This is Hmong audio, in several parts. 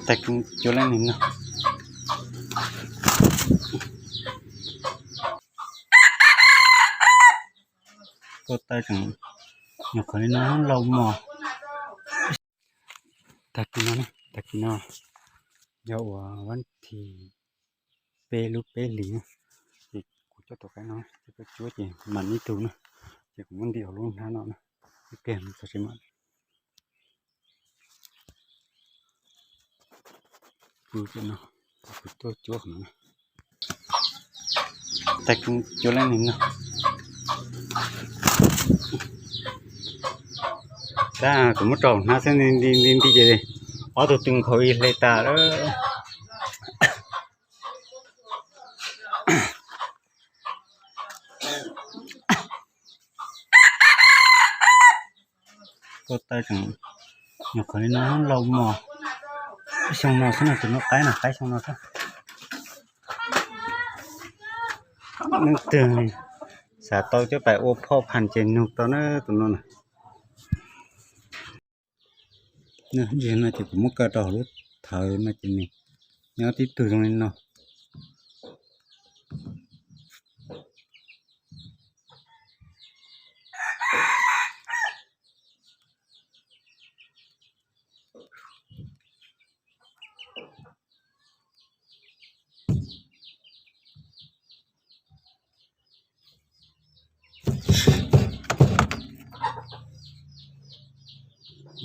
Tag kis cuab leej niag no. Koj tau tseem nyuam qhuav li no lauj mog. Tag kis no, tag kis no yog uas vas thib peb lub peb hlis na, ces kuv coj tus qaib no ces koj cuab ces mam ib tug na, ces kuv muab ntim hauv lub hnab no na, ib pliag txog tsev mam pw no, kuv tuaj cuab qhov no. Tag kis cuab leej niag no. Tab kuv muab rau hauv hnab xwb, nti nti nti ces ob tug twb nkhaus ib hle tas lawm. Koj tau tseem nyuam qhuav li no lauj mog. Xyoo no xwb no, tus no qaib no, qaib xyoo no xwb. Leej twg xav tau coj pais ua phoj phas ces nug tau na tus no na. Ntsis no ces kuv muab kaw rau hauv lub thawv no ces nws nyob tib tug zoo li no.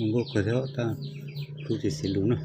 Nkuaj qhuav thiab tab, kuv tsis xis lus na.